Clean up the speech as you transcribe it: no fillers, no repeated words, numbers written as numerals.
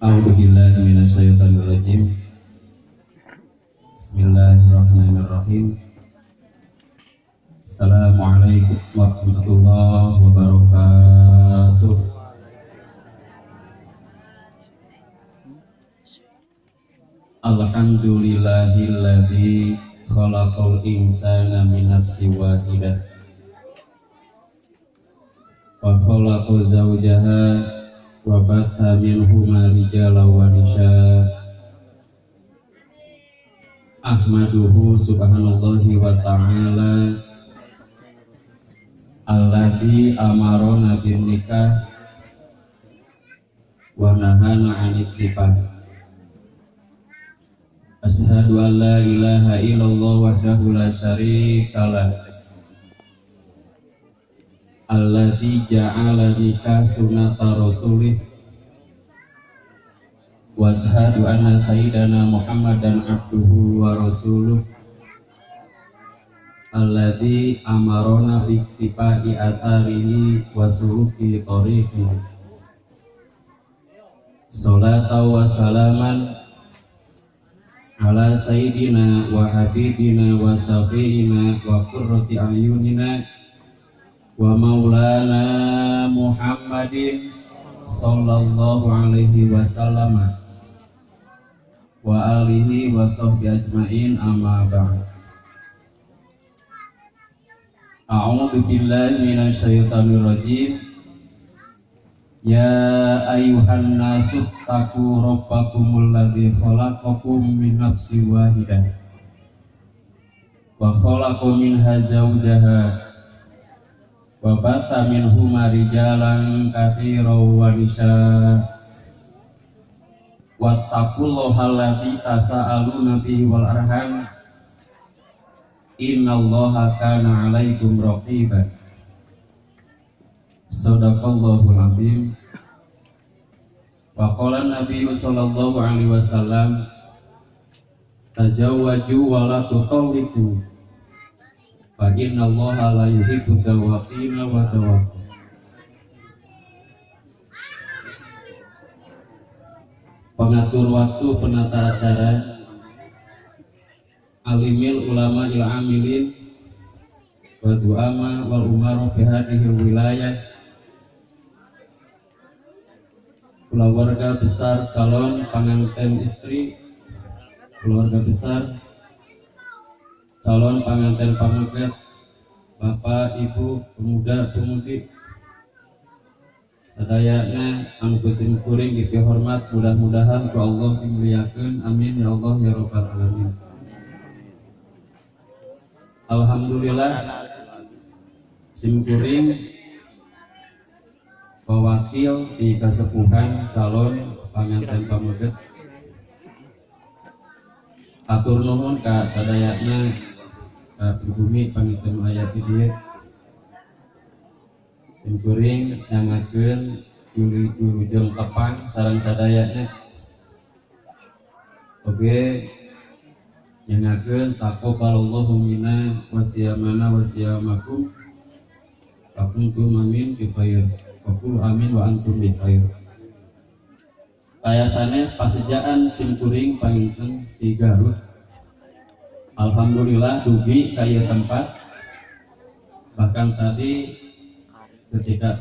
A'udzubillahi minasyaitonirrajim. Bismillahirrahmanirrahim. Assalamualaikum warahmatullahi wabarakatuh. Alhamdulillahilladzi khalaqal insana min nafsin wahidah wa khalaqa zawjaha wa batha minhuma rijalan wa nisaa. Ahmaduhu subhanallahi wa ta'ala alladzi amarona bin nikah wa nahana 'anis sifah. Asyhadu an la ilaha illallah wahdahu la syarikalah alladzi ja'ala nikah sunnata rasulih wa asyhadu anna sayyidana Muhammadan abduhu wa rasuluh alladzi amarona bi ittiba'i atharihi wa suluki tariqihi. Salatan wa salaman ala sayyidina wa habibina wa syafi'ina wa qurrati a'yunina wa maulana Muhammadin sallallahu alaihi wasallam wa alihi wa sahbihi ajmain, amma ba'd. A'udzu billahi minasyaitonir rajim. Ya ayuhan nasu taqu rabbakumul ladzi khalaqakum min nafsin wahidah wa khalaqa minha zawjaha wa batha minhuma rijalan katsiran wa nisaa. Wattaqullaha alladzi tasaaluna bihi wal arham innallaha kana 'alaikum raqiba. Shadaqallahul azim. Wa qala Nabi sallallahu alaihi wasallam, tajawwaju wa la tutalliqu fa innallaha la yuhibbu tawwabina wa tawwabin. Pengatur waktu, penata acara, alimil ulama il amilin wa du'ama wal umara fi hadhihi wilayah, keluarga besar calon pengantin istri, keluarga besar calon pengantin pameget, bapak, ibu, pemuda, pemudi, sadayana anu kusim kuring dipihormat, mudah-mudahan ku Allah dimuliakeun, amin ya Allah ya rabbal alamin. Alhamdulillah sim kuring pewakil di kasepuhan calon panganten pameget, atur nuhun ka sadayana ka pribumi panginten aya di dieu. Sim kuring nyangakeun wilujeng tepang sareng sadayana, oge nyangakeun taqabbalallahu minna wa siyamana wa siyamakum wa kuntum amin bi khair. Qul amin wa antum bi khair. Kaya sanes pasejaan simkuring panginten di Garut. Alhamdulillah dugi kaya tempat. Bahkan tadi ketika